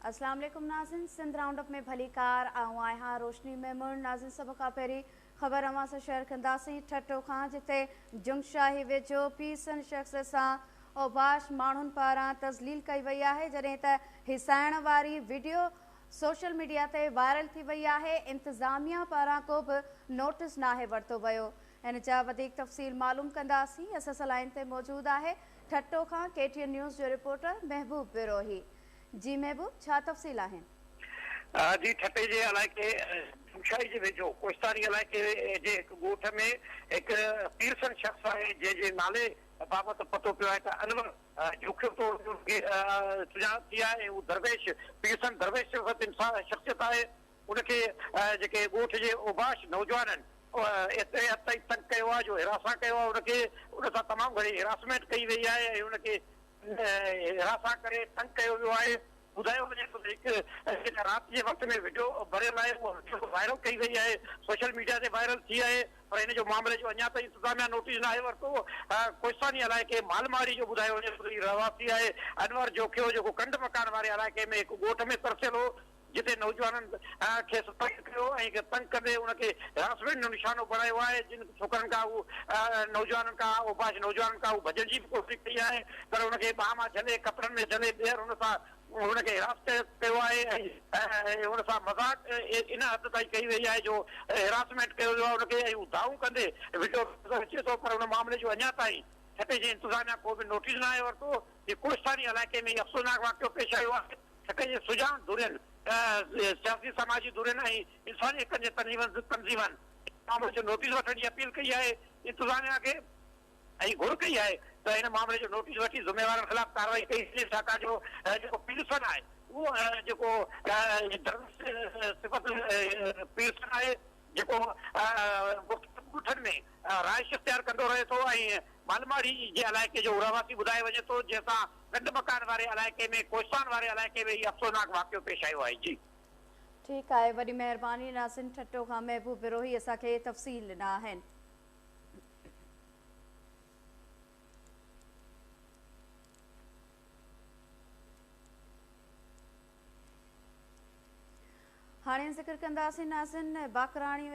اسلام عليڪم ناظرين سنڌ رائونڊ اپ ۾ ڀليڪار آئون آهيان روشني ميمڻ. ناظرين سڀ کان پهرين خبر اوهان سان شيئر ڪنداسين ٺٽو کان جتي جنگشاهي ويجهو پيرسن شخص سان اوباش ماڻهن پاران تذليل ڪئي وئي آهي جڏهن ته هيسائڻ واري وڊيو سوشل ميڊيا تي وائرل ٿي وئي آهي انتظاميا پاران ڪو به نوٽيس ناهي ورتو ويو ان جا وڌيڪ تفصيل معلوم ڪنداسين اسان سان لائين تي موجود آهي ٺٽو کان ڪي ٽي اين نيوز جو رپورٽر محبوب بروهي جي محبوب ڇا تفصيل آهن؟ جي ٺٽي جي علائقي جمشاهي جي ويجهو ڪوهستاني علائقي جي هڪ ڳوٺ ۾ هڪ پيرسن شخص آهي جنهن جي نالي بابت پتو پيو آهي ته انور جوکيو طور تي ان کي سڃاڻپ ٿي آهي ۽ هو درويش پيرسن درويش صفت انسان شخصيت آهي ان کي جيڪي ڳوٺ جي اوباش نوجوانن ايتري حد تائين تنگ ڪيو آهي جو هراسان ڪيو آهي ان کي ان سان تمام گهڻي هراسمينٽ ڪئي وئي آهي ۽ ان کي هراسان ڪري تنگ ڪيو ويو آهي. ٻڌايو وڃي ٿو ته هڪ جيڪا رات جي وقت ۾ وڊيو ڀريل آهي اها وڊيو وائرل ڪئي وئي آهي سوشل ميڊيا تي وائرل ٿي آهي پر ان جو معاملي جو اڃا تائين انتظاميا نوٽيس ناهي ورتو. ڪوهستاني علائقي مالماڙي جو ٻڌايو وڃي ٿو ته هي رهواسي آهي انور جوکيو جيڪو ڪنڊ مڪان واري علائقي ۾ هڪ ڳوٺ ۾ ترسيل هو جتي نوجوانن کيس تنگ ڪيو ۽ تنگ ڪندي ان کي هراسمينٽ جو نشانو بڻايو آهي، جن ڇوڪرن کان هو نوجوانن کان اوباش نوجوانن کان هو ڀڄڻ جي به ڪوشش ڪئي آهي پر ان کي ٻانهن مان جهلي ڪپڙن ۾ جهلي ٻيهر ان سان ان کي هراس ڪيو آهي ۽ ان سان مذاق ان حد تائين ڪئي وئي آهي جو هراسمينٽ ڪيو ويو آهي ان کي ۽ هو دانهون ڪندي وڊيو نظر اچي ٿو پر ان معاملي جو اڃا تائين ٺٽي جي انتظاميا ڪو به نوٽيس ناهي ورتو جي ڪوهستاني علائقي ۾ هي افسوسناڪ واقعو پيش آيو آهي. ٺٽي جي سڄاڻ ڌرين، سياسي سماجي ڌرين ۽ انساني حقن جي تنظيمن معاملي جو نوٽيس وٺڻ جي اپيل ڪئي آهي، انتظاميا کي ۽ گهر ڪئي آهي ته ان معاملي جو نوٽيس وٺي ذميوارن خلاف ڪارروائي ڪئي وڃي ڇاڪاڻ جو جيڪو پيرسن آهي اهو جيڪو درويش صفت پيرسن آهي جيڪو مختلف ڳوٺن ۾ رهائش اختيار ڪندو رهي ٿو ۽ مالماڙي جي علائقي جو رهواسي ٻڌايو وڃي ٿو جنهن سان ڳنڍ مڪان واري علائقي ۾ ڪوهستان واري علائقي ۾ هي افسوسناڪ واقعو پيش آيو آهي جي. ٺيڪ آهي وڏي مهرباني ناظرين ٺٽو کان محبوب بروهي اسان کي تفصيل ڏنا آهن. هاڻي ذڪر ڪنداسين ناظرين باقراڻي.